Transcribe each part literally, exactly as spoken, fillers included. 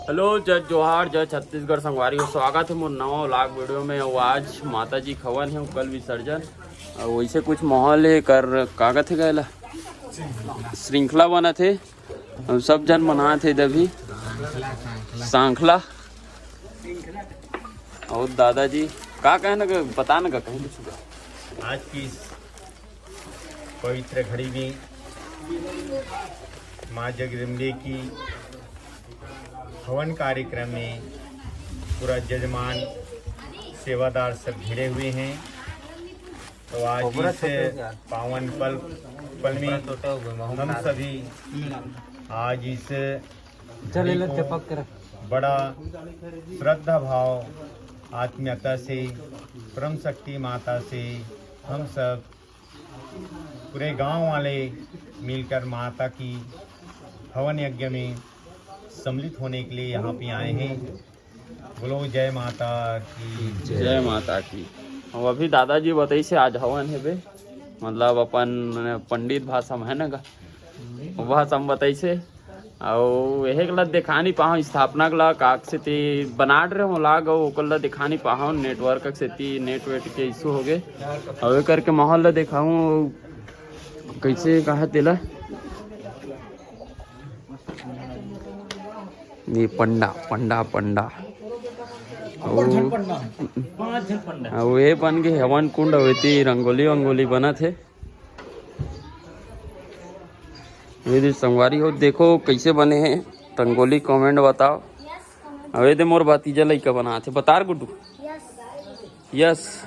Hello, जय जोहार, जय छत्तीसगढ़ संगवारी हो। स्वागत हे मोर नवा vlog video में। अउ आज माता जी के हवन हे, कल विसर्जन। अउ वैसे कुछ माहौल हे कर, का कथे गए ला, श्रृंखला बनत हे। अउ सब झन मनात हे अभी सांखला। अउ दादाजी का कहे न, बता न का कहीं कुछ। आज की इस पवित्र घड़ी में माँ जगदम्बे की हवन कार्यक्रम में पूरा जजमान सेवादार सब घिरे हुए हैं। तो आज इस पावन पल पल में हम सभी आज इस घड़ी को बड़ा श्रद्धा भाव, आत्मीयता से, परम शक्ति माता से हम सब पूरे गांव वाले मिलकर माता की हवन यज्ञ में सम्मिलित होने के लिए यहाँ पे आए हैं। बोलो जय माता की। जय माता की। अब अभी दादाजी बताइसे आज हवन हे बे, मतलब अपन पंडित भाषा में है ना का, वो भाषा में बताइसे। अउ एहे ला देखा नहीं पाहूँ, स्थापना ला काक सेती बनाट रहे vlog, अउ ओकर ला देखा नहीं पाहूँ, network के सेती, net वेट के issue हो गए। अउ ए करके माहौल ला देखाऊँ, कैसे कहा तेला। ये पंडा, पंडा, पंडा। अउ, अउ ये बन के हवन कुंड, अउ एती रंगोली वंगोली बनत हे। ये दे संगवारी हो, देखो कैसे बने हे रंगोली, comment बताओ। अउ ये दे मोर भतीजा लइका बनात हे, बता रे गुड्डू। यस।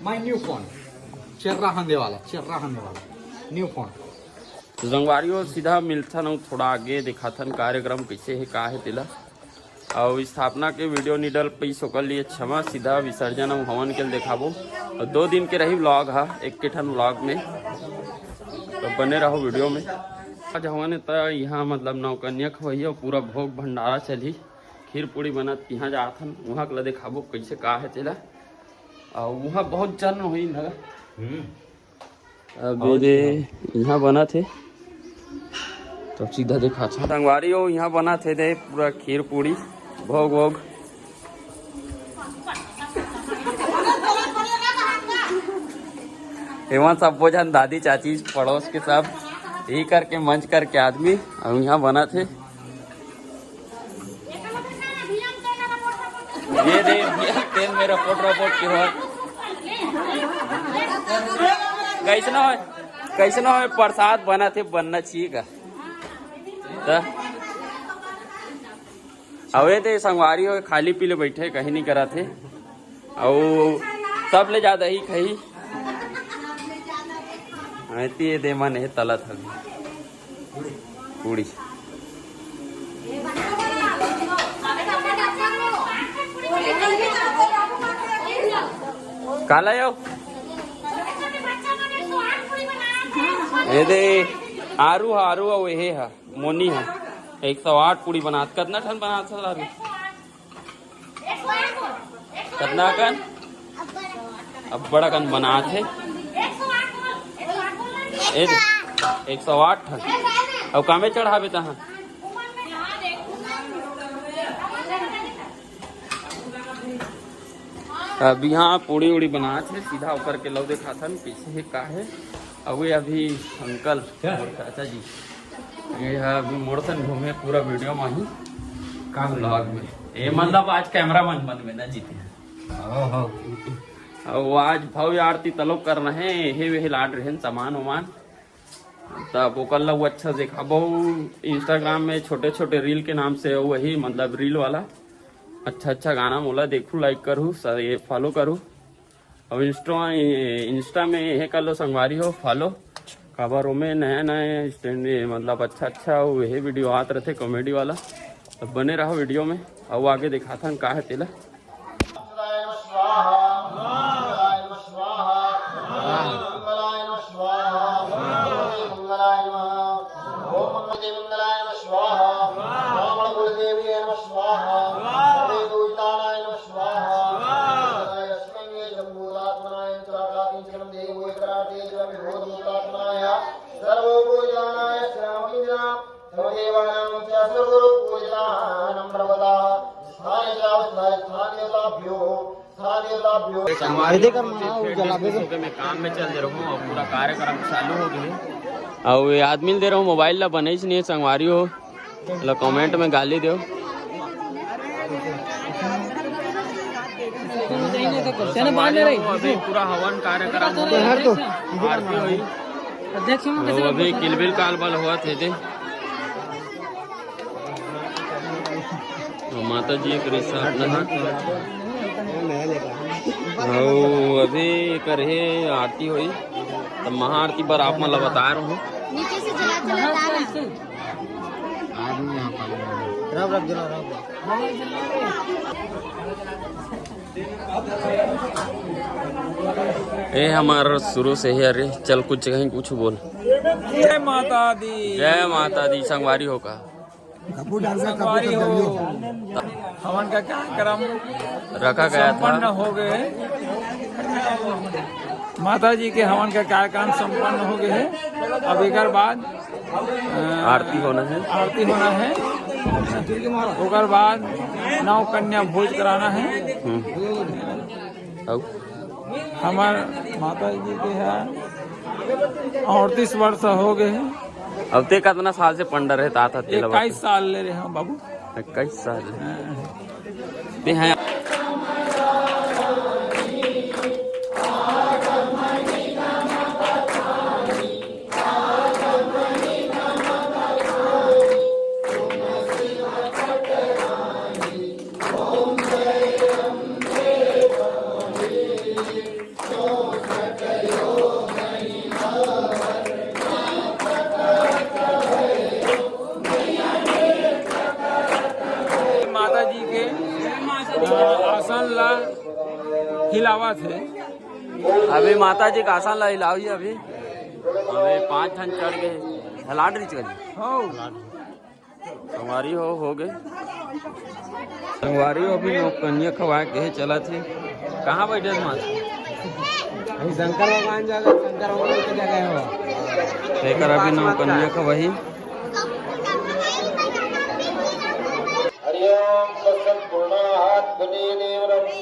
माय न्यू फोन, चर्रा हंदे वाला, चर्रा हंदे वाला न्यू फोन। तो संगवारी हो, सीधा मिलथन अउ थोड़ा आगे दिखाथन कार्यक्रम कैसे हे, का हे तेला। अउ स्थापना के video निडल पैस ओकर लिए क्षमा, सीधा विसर्जन अउ हवन के देखाबो। अउ दो दिन के रही vlog हा, एक के ठन vlog में, तो बने रहो video में। आज हवन हे त यहाँ मतलब नवकन्या खवही अउ पूरा भोग भंडारा चलही, खीर पूड़ी बनत, तिहाँ जाथन, उहाँ के ला देखाबो कैसे का हे तेला। अउ उहाँ बहुत जन होही ना। अबे दे, यहाँ बनत हे, तो सीधा देखाथन। संगवारी हो, यहाँ बनत हे दे पूरा खीर पूड़ी, भोग वोग। एमन सब्बो झन दादी चाची पड़ोस के सब, यही करके मंच करके आदमी, अउ यहाँ बनत हे। ये दे भैया, तेल में रपोट रपोट के हो। कैसनो है, कैसनो है, प्रसाद बनत हे, बनना चाहिए का। त अउ ये दे संगवारी हो, खाली पीले बैठे, कहीं नहीं करत हे। अउ सब ले ज्यादा ही खाही। हाँ, एती ये दे मन हे तलत हवे पूड़ी। काला यो? ये दे आरू हा, आरू हा, वो हे हा, मोनी हा। एक सौ आठ पूड़ी बनात, कतना ठन बनात हा आरू? कतना कन? अब्बड़ अकन बनात हे। ए दे, एक सौ आठ ठन। अउ कामे चढ़ाबे तहाँ? अब यहाँ पूड़ी उड़ी बनात हे, सीधा ऊपर के लव देखाथन, पीछे हे का हे। अउ ये अभी अंकल, मोर चाचा जी, ये हा अभी मोर सन घूमे पूरा video में ही, काम vlog में। ये मतलब आज cameraman बन में ना जीते हैं। अउ आज भव्य आरती तलो करना हे, हे वे लाड रहन सामान वामान। तब ओकर ला वो अच्छा देखा, बहु Instagram में छोटे छोटे reel के नाम से, वही मतलब reel वाला अच्छा अच्छा गाना मोला देखू, like करू, स-, ये follow करू। अब Insta, Insta में हे कर लो संगवारी हो follow, काबर ओमे नया नया stand, ये मतलब अच्छा अच्छा वो हे video आत रहते comedy वाला। तब बने रहो video में, अब आगे दिखाथन का हे तेला। देवानां च सर्वलोकपूजितानां सर्वदा स्थाने च स्थाने स्थाने स्थाभ्यो स्थाने स्थाभ्यो। संगवारी हो, जल्दी कर, हाँ, वो जलावे दे। काम में चल दे रहूं और पूरा कार्यक्रम चालू हो गए। और ये आदमी दे रहूं मोबाइल ला, बनइस नहीं है संगवारी हो, ला कमेंट में गाली दो। संगवारी हो, अभी पूरा हवन कार्यक्रम हो गया। आरती हुई। अध्यक्ष, तो अभी किलबिल कालबल हुआ थे दे। और माता जी एक रिश्ता अपना है। और अभी कर हे आरती होई, तो महाआरती पर आप मन ला बता रहूं। नीचे से जला, जला, जला। आदमी यहाँ पर। रब, रब, जला, रब। ए हमार शुरू से ही, अरे चल कुछ कहीं कुछ बोल। जय माता दी। जय माता दी। संगवारी हो का? गप्पू डांसर, गप्पू संगवारी हो। हवन का कार्यक्रम रखा गया था। संपन्न हो गए। माता जी के हवन का कार्यक्रम संपन्न हो गए है। अब एकर बाद, अ, आरती होना है। आरती होना है। ओकर बाद नौ कन्या भोज कराना है। हम्म। अब हमार माता जी के है अड़तीस वर्ष हो गए हैं। अब ते कितना साल से पंडा रहता था तेला बता। इक्कीस साल ले रहे हैं बाबू। इक्कीस साल। हाँ। ते हैं। माता जी के, अ, आसन ला हिलावत हे। अभी माता जी के आसन ला हिलावी अभी। अभी पाँच ठन चढ़ गए। हलाट रिच गए। हो। संगवारी हो, हो गए। संगवारी हो, अभी नौकन्या खवाए के चलत हे। कहाँ बैठे थे माता? अभी शंकर भगवान जगह, शंकर भगवान की जगह हो। तेकर अभी नौकन्या खवाही। हरि ओम तत्सत्। पूर्णाहात्मने देव नमः।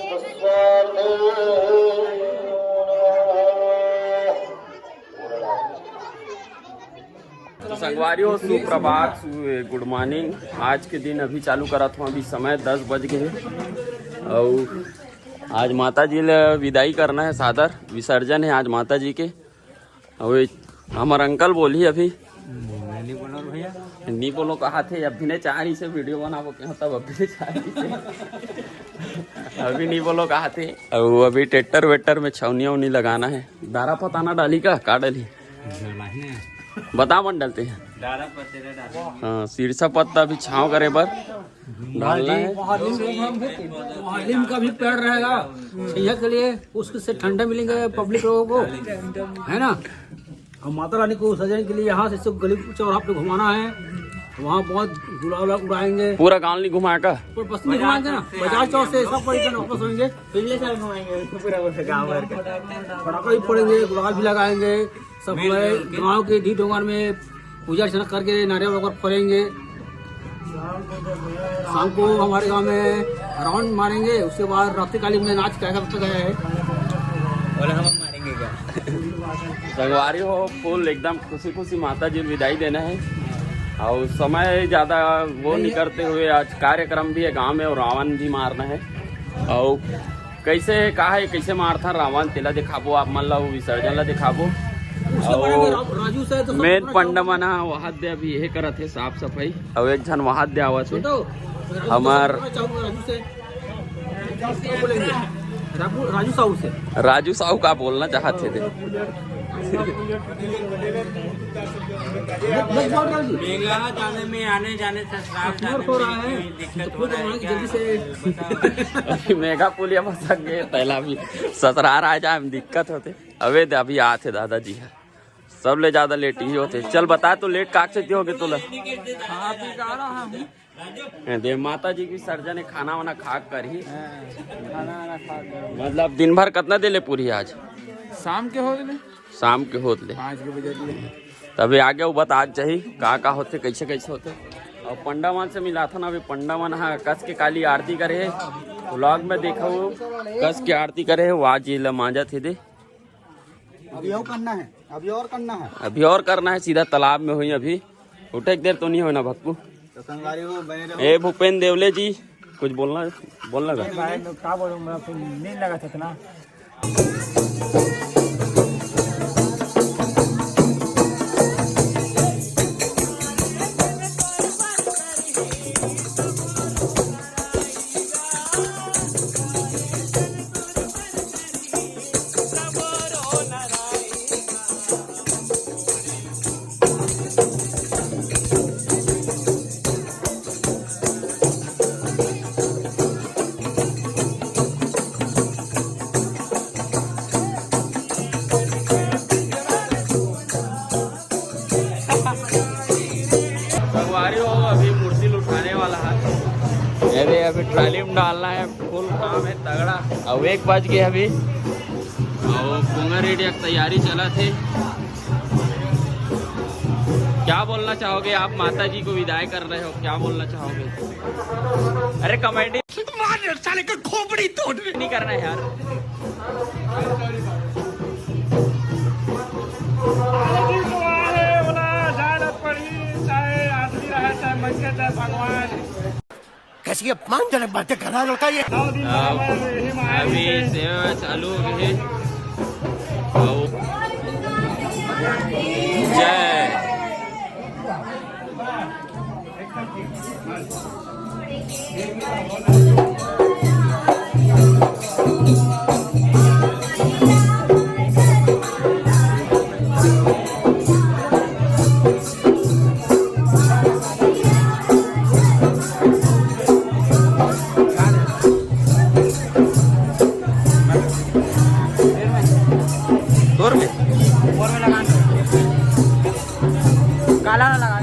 तो संगवारी हो, सुप्रभात, सु-, गुड मॉर्निंग। आज के दिन अभी चालू करत हूँ, अभी समय दस बज गए हे। और आज माता जी ले विदाई करना है, सादर विसर्जन है आज माता जी के। और ये हमार अंकल बोली अभी। मैं नहीं बोलो भैया। नहीं बोलो कहा थे, अभी ने चाह रही से वीडियो बनाबो के, तब अभी ने चाह रही से। अभी नहीं बोलो कहा थे। और अभी ट्रैक्टर वेक्टर में छौनिया उनी लगाना है। दारा पताना डाली का, का डाली? बता मन डालते हैं। हाँ, सिरसा पत्ता भी छाँव करे बर डालना है। नीम का भी पेड़ रहेगा छइया के लिए, उससे ठंडा मिलेंगे पब्लिक लोगों को, है ना। और माता रानी को सजाने के लिए यहाँ से सब गली चौराहा पे घुमाना है, वहाँ बहुत गुलाल उड़ाएंगे। पूरा गांव नहीं घुमाएगा? पर बस नहीं घुमाएंगे ना, बाजार चौक से सब पड़ी वापस होंगे। पटाखा भी फोड़ेंगे, गुलाल भी लगाएंगे। सब हमारे गांव के ढी डोंगर में पूजा अर्चना करके नारियल वगैरह फोड़ेंगे। शाम को हमारे गांव में रावण मारेंगे, उसके बाद रात्रि काली में नाच कार्यक्रम रखा गया है। बोले हम मारेंगे क्या? संगवारी हो, फुल एकदम खुशी खुशी माता जी विदाई देना है। और समय ज्यादा वो नहीं करते हुए आज कार्यक्रम भी है गांव में और रावण भी मारना है। और कैसे का है, कैसे मारथन रावण, तेला दिखाबो आप मन ला, वो विसर्जन ला दिखाबो। उसके बारे में और रा-, राजू से तो सब मेन पूछना पंडा चाहूंगा। मना वहां दे अभी यही करत है साफ सफाई। अब एक झन वहां दे आवत है। छोटो, राजू से हमार पूछना चाहूंगा, राजू से। क्या बोलेंगे? राजू, राजू साहू से। राजू साहू का बोलना चाहते थे। मेघा जाने में, आने जाने, ससुराल जाने में कोई दिक्कत हो रहा है क्या? जल्दी से। अभी मेघा पुलिया फंस गए, पहला भी ससुराल आ जाए में दिक्कत होते। अबे दे, अभी आते दादाजी है, सब ले ज्यादा लेट ही होते। चल बता तो, लेट काक से क्यों हो गए तोला? खा पी के आ रहा हूँ। ए, दे माता जी की सर्जन है, खाना वाना खा कर ही। हाँ, खाना वाना खा कर। मतलब दिन भर कितना दे ले पूरी आज? शाम के हो गए। शाम के होत ले। पाँच के बजे ले। तभी आगे वो बता जाही का का होथे, कैसे कैसे होथे। और पंडा मन से मिलाथन, अभी पंडा मन ह कस के काली आरती करे हे, vlog में देखो, कस के आरती करे हे, वो आज ये ला मांजत हे दे। अभी और करना है, अभी और करना है। अभी और करना है, सीधा तालाब में होई अभी। उठे एक देर तो नहीं होना भक्कू। तो संगवारी हो, बने रहो। ए भूपेन देवले जी, कुछ बोलना, बोलना का? भाई लोग का बोलूं, मैं फिर नींद लगा था इतना। संगवारी हो, अभी मूर्ति उठाने वाला है। अरे, अभी ट्राली में डालना है, फुल काम है तगड़ा। अब एक बज गए अभी, और पोंगा रेडी की तैयारी चला थे। क्या बोलना चाहोगे आप, माता जी को विदाई कर रहे हो, क्या बोलना चाहोगे? अरे कमेंट मार साले का खोपड़ी तोड़। नहीं करना है यार। चाहे आदमी रहे, चाहे मंदिर, चाहे भगवान। कैसी अपमानजनक बातें कर रहा है लड़का ये। नौ दिन अब हमारे हिमालय अभी से सेवा चालू हो गई है। आओ। जय। तोर में? काला ना लगा।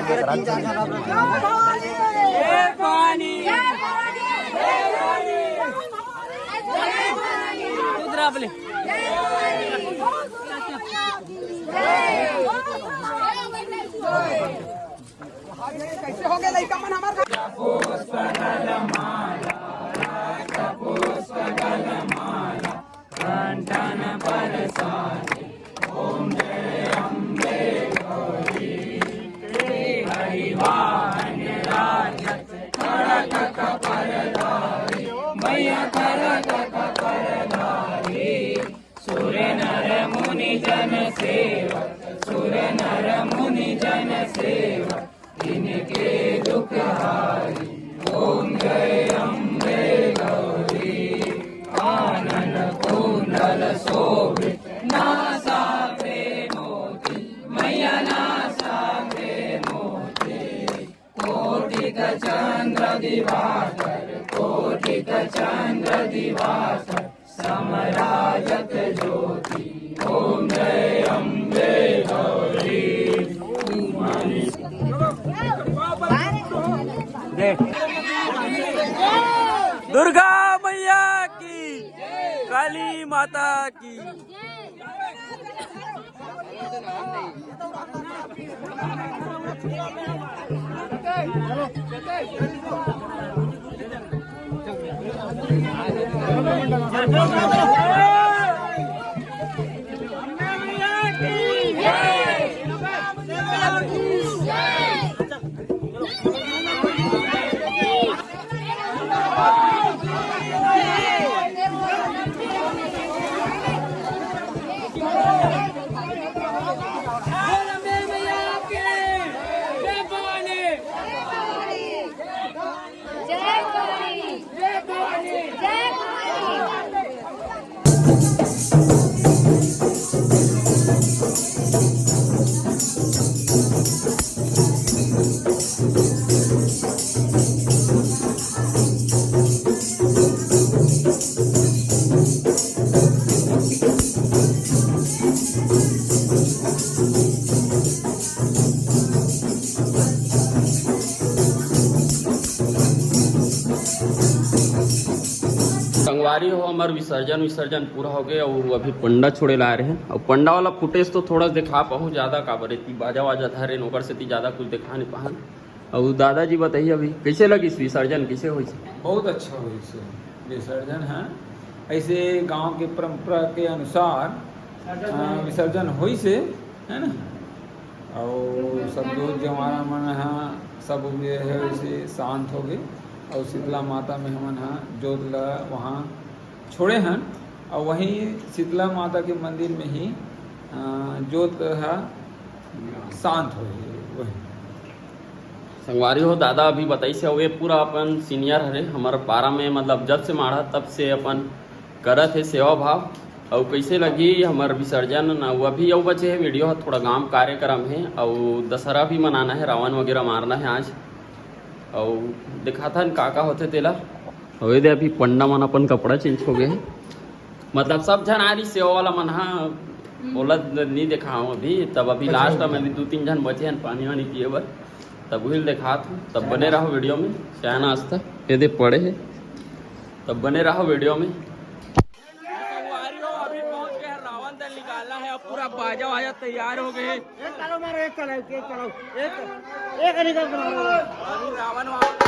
ए भवानी, ए भवानी, ए भवानी। कैसे हो गए लइका मन हमार? दुर्गा मैया की, काली माता की। संगवारी हो, हमर विसर्जन विसर्जन पूरा हो गए और अभी पंडा छोड़े ला रहे हैं। और पंडा वाला फुटेज तो थोड़ा दिखा पाहूँ ज्यादा, काबर एती बाजा वाजा धरे न, ओकर सेती ज्यादा कुछ दिखा नहीं पाहन। और दादाजी बताइए, अभी कैसे लगिस विसर्जन, कैसे होइस? बहुत अच्छा होइस विसर्जन, हाँ। ऐसे गांव के परंपरा के अनुसार, हाँ, विसर्जन होइस, है ना? और सब दूध जवारा मन ह सब ये है, वैसे शांत हो गए। और शीतला माता में हमन ह जोत ला वहाँ छोड़े हन, और वहीं शीतला माता के मंदिर में ही, अ, जोत ह शांत हो गए। वही संगवारी हो, दादा अभी बताइस हे, ये पूरा अपन सीनियर हरे हमर पारा में, मतलब जब से माढ़ा तब से अपन करत हे सेवा भाव। अउ कैसे लगी हमर विसर्जन, अउ अभी अउ बचे हे वीडियो ह, थोड़ा गांव कार्यक्रम हे, अउ दशहरा भी मनाना हे, रावण वगैरह मारना हे आज। अउ दिखाथन का का होथे तेला। अउ ये दे अभी पंडा मन अपन कपड़ा चेंज हो गए हे, मतलब सब झन आ रही सेवा वाला मन हा, ओला नी देखाओ अभी, तब अभी अच्छा, लास्ट में अभी दू तीन झन बचे हैं पानी वानी पिए बर, तब उहिल देखात हूँ। तब बने रहो वीडियो में। चाय नाश्ता ये दे पड़े है, तब बने रहो वीडियो में। संगवारी हो, अभी पहुंच गए हैं, रावण दहन निकालना है, अब पूरा बाजा वाजा तैयार हो गए हैं। एक करो मारो, एक करो, एक करो, एक, एक निकाल करो। अभी रावण वावण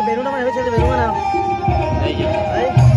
मेरू ना, मैं चलते मेरू ना। नहीं है। भाई।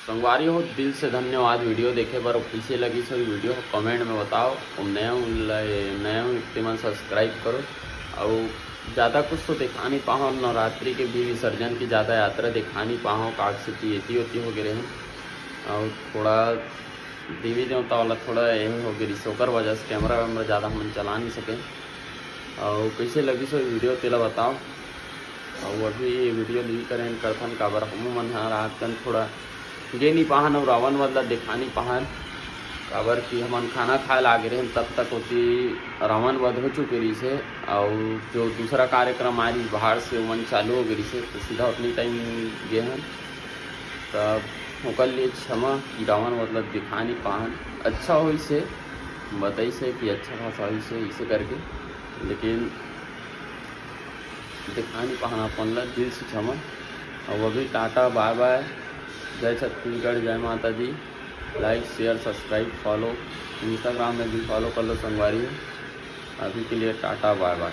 संगवारी हो, दिल से धन्यवाद वीडियो देखे बर। कइसे लगिस हो वीडियो, कमेंट में बताओ। अउ नया उन-, नया हो तेमन सब्सक्राइब करो। अउ ज़्यादा कुछ तो देखा नहीं पाहूँ, नवरात्रि के भी विसर्जन की ज़्यादा यात्रा देखा नहीं पाहूँ, काक से एती ओती हो गए रहेन। अउ थोड़ा देवी देवता वाला थोड़ा यही हो गए रहिस, ओकर वजह से कैमरा वैमरा ज़्यादा हमन चला नहीं सके। अउ कइसे लगिस हो वीडियो, तेला बताओ। अउ अभी ये वीडियो नहीं करेन करथन, काबर हमू मन ह रात कन थोड़ा गे नहीं पाहन अउ रावण वध ला देखा नहीं पाहन, काबर कि हमन खाना खाए ला गे रहेन, तब तक ओती रावण वध हो चुके रहिस हे। अउ जो दूसरा कार्यक्रम आए रहिस बाहर से, ओमन चालू हो गए रहिस हे, तो सीधा उतनी टाइम गे हन। तब ओकर लिए क्षमा कि रावण वध ला देखा नहीं पाहन। अच्छा होइस हे, बताइस हे कि अच्छा खासा होइस हे, इसे करके, लेकिन देखा नहीं पाहन अपन ला, दिल से क्षमा। अउ अभी टाटा, बाय बाय, जय छत्तीसगढ़, जय माता दी। लाइक, शेयर, सब्सक्राइब, फॉलो, Instagram में भी फॉलो कर लो संगवारी हो। अभी के लिए टाटा, बाय बाय।